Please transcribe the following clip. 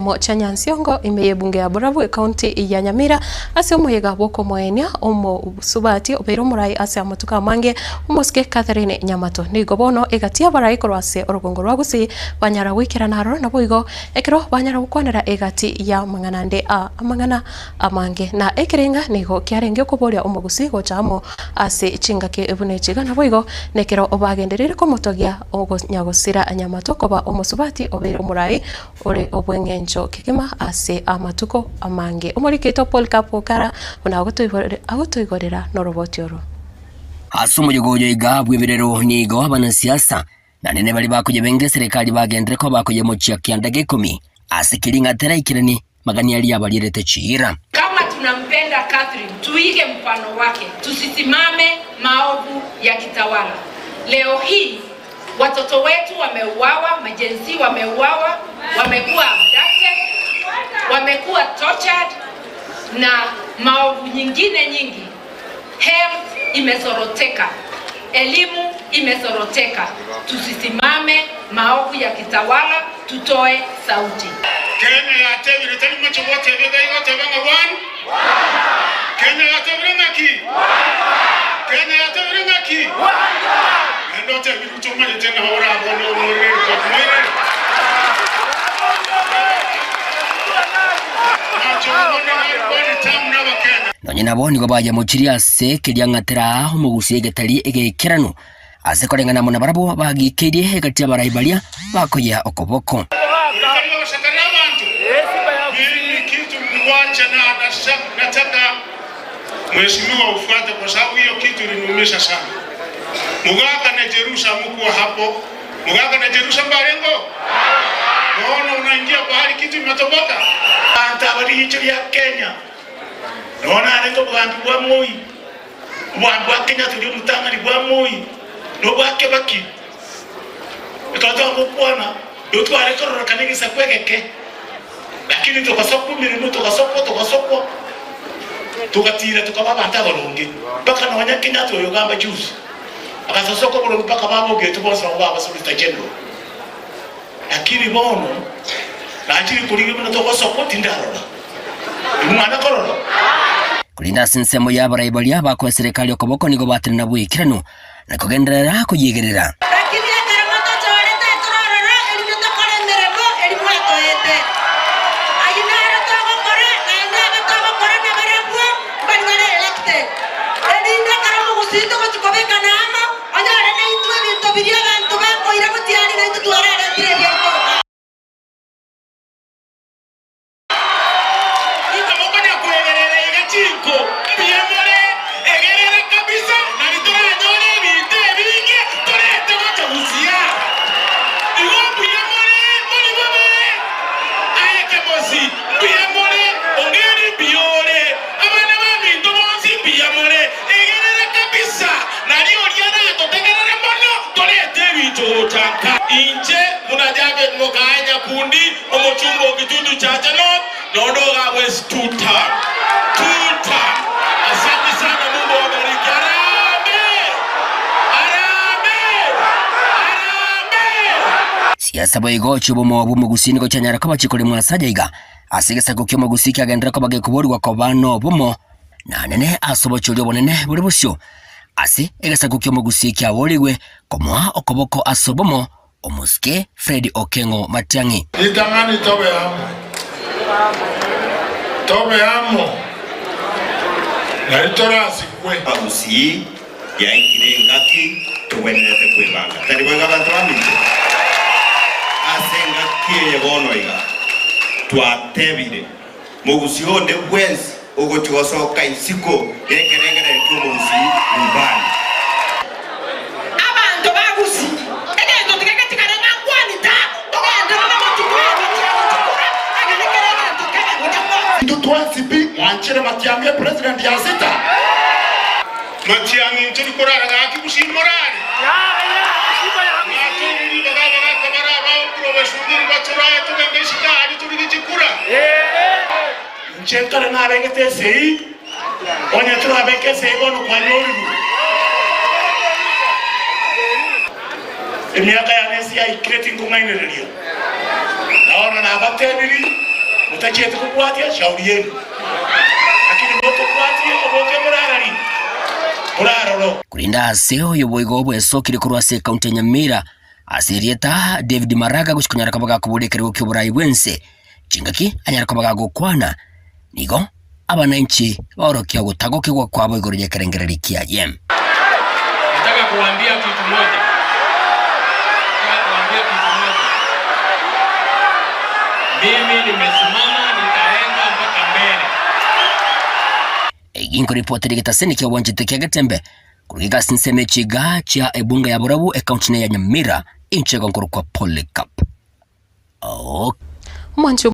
Chinsemo chia Nyansiongo ime y'ebunge ya Borabu ekaunti ya Nyamira ase omoyega bw'okomoenia omosubati obeire omorai ase amatuko amange omosike Catherine Nyamato. Nigo bono egati y'abarai korwa ase orogongo rwa Gusii banyara goikerana aroro naboigo ekero banyara gokwanera egati y'amang'ana ande a amang'ana amange na ekerenga nigo kiarenge okoboria omogusii gocha amo ase chingaki buna echi iga naboigo nekero bagendereire komotogia Nyagosira Nyamato koba omosubati obeire omorai ore obw'engencho kegima ase amatuko amange. Omoriki oito Polycarp Okara buna agotoigorera noroboti oro. Ase omoyega oyo iga bw'ebirero nigo abanasiasa naende baria bakoyebenga eserekari bagenderere koba bakoyemochia kianda gekomi ase keria ng'a teraikerani magani aria abarierete chiira. Kama tunampenda Catherine tuige mfano wake tusisimame maovu yakitawala. Leo hii watoto wetu wameuawa, ma-Gen Z wameuawa, wamekuwa abducted, wamekuwa tortured na maovu nyingine nyingi. Health imesoroteka, elimu imesoroteka. Tusisimame maovu yakitawala, tutoe sauti. Kenya yatebire tari mochie gotebia iga igoteba ng'a one. Kenya yatebire ng'aki? Kenya yatebire ng'aki? Naende otebie Ruto omanyete ng'a orabone omoirere ripoti moirere. Nache obone ng'a one term nabakenya. Nonya nabo nigo bayamochirie ase keria ng'a teraa omogusia egetari egeikeranu, ase koreng'ana amo nabarabwo bagiikeirie egati y'abarai baria bakoyea okoboko. Tari gosekerera abanto, mimi kitu niliwacha na nataka mheshimiwa ufuate kwa sababu hiyo kitu iliniumisha sana. Mugaka na Jerusha hamkuwa hapo. Mugaka na Jerusha mbarengo? Bono unaingia pahali kitu imetoboka. Abanto aba riicho ria Kenya Nonya narenge obogambi bwa Moi, obogambi bwa Kenyatta oria omotang'ani bwa Moi, na obwa Kibaki, ekero twagokwana nigo tware kororokana egesaku egeke, lakini togasokwa emeremo, togasokwa, togasokwa, togatira tokaba abanto abaronge, mpaka nonya Kenyatta oyo ogamba juzi, agasosoka oboronge mpaka babogetwe bonsi nabo baba Solicitor General. Lakini bono nachire korigia buna togosokwa tindarora. Imwana korora. Korende ase ensemo y'abarai baria bakoa eserekari okoboko nigo batenena bw'ekeranu na kogenderera koyegerera. Lakini ekero motochorete torororo erinde tokore emeremo eria mwatoete. Ayio naro togokora, naende aba togokora nabarabwo mbaria bare elected, erinde ekero omogusii togochia kobekana amo, onyore naintwe ebinto biria abanto bakoira gochia aria naintwe twararetire ebiaito. Inwe mokonya kwegerera iga chinko, mbuya more, egerere kabisa, nari toranyore ebinto ebinge torete gocha gosia. Igo mbuya more, mori bobe. Aye Kemosi, mbuya more, Ongeri mbuya ore, abana baminto bonsi mbuya more, egerere kabisa, nari oria aratotegerere mono torete ebinto gocha nka. Inche buna Jafet mokaye Nyakundi, Omochumba o Kitutu Chache North, nondo iga bwesi two term, two term. Asante sana Mungu awabariki. Harambee! Harambee! Harambee! Siasa boigo chi'obomo bw'omogusii nigo chianyara koba chikoremwa ase ayaiga, ase egesaku ki'omogusii kiagenderera koba gekoborigwa koba nobomo, na anene ase obochori obonene bore bosio, ase egesaku ki'omogusii kiaborigwe komoa okoboko ase obomo Omosike Fred Okeng'o Matiang'i. Ritang'ani tobe amo, tobe amo, nari torasikwe. Abagusii, yaikire engaki togwenerete kwebanga, tari boigo abanto baminto? Ase engaki eye bono iga twatebire, mogusii onde bwensi ogochia gosoka isiko y'ekerengererio ki'omogusii nyumbani. Abanto ba Gusii, egento tiga getigare ng'a nkwani ta, togenderere gochikora gochia gochikora, egere kera egento kebe gocha bwonsi. Intwe twensi pi mwanchire Matiang'i epresident ya sita. Matiang'i ntori korara gaki gusii morare? Natoire ribaga abagaka bare abao korwa batorae togende isiko aria torigie chikura. Inche nkare nabegete esegi, onye torabeke esegi bono kwanyorirwe. Emiaka yane ense yaikire tinkong'ainereria. Na bono nabatebirie. Motachieti kobwatia shauri yenu, lakini mokobwatia oboke morarari, moraroro. Korende ase oyo boigo bwesokire korwa ase ekaunti ya Nyamira ase erieta David Maraga gochia konyara koba gakoboria ekerogo ki'oborai bw'ense chingaki anyare koba gagokwana nigo abananchi baorokia ogotagokigwa kwabo igoro y'ekerengererio kiaye. Nataka kuwaambia kitu moja. Nataka kuwaambia kitu moja. Mimi nimesimama nitaenda mpaka mbele. Egi nkoripoteri egetaseni kia obwanchete kia Getembe korwa egasi ensemo echiga chia ebunge ya Borabu ekaunti ya Nyamira inche igo nkorokwa Polycarp. Omwanchi.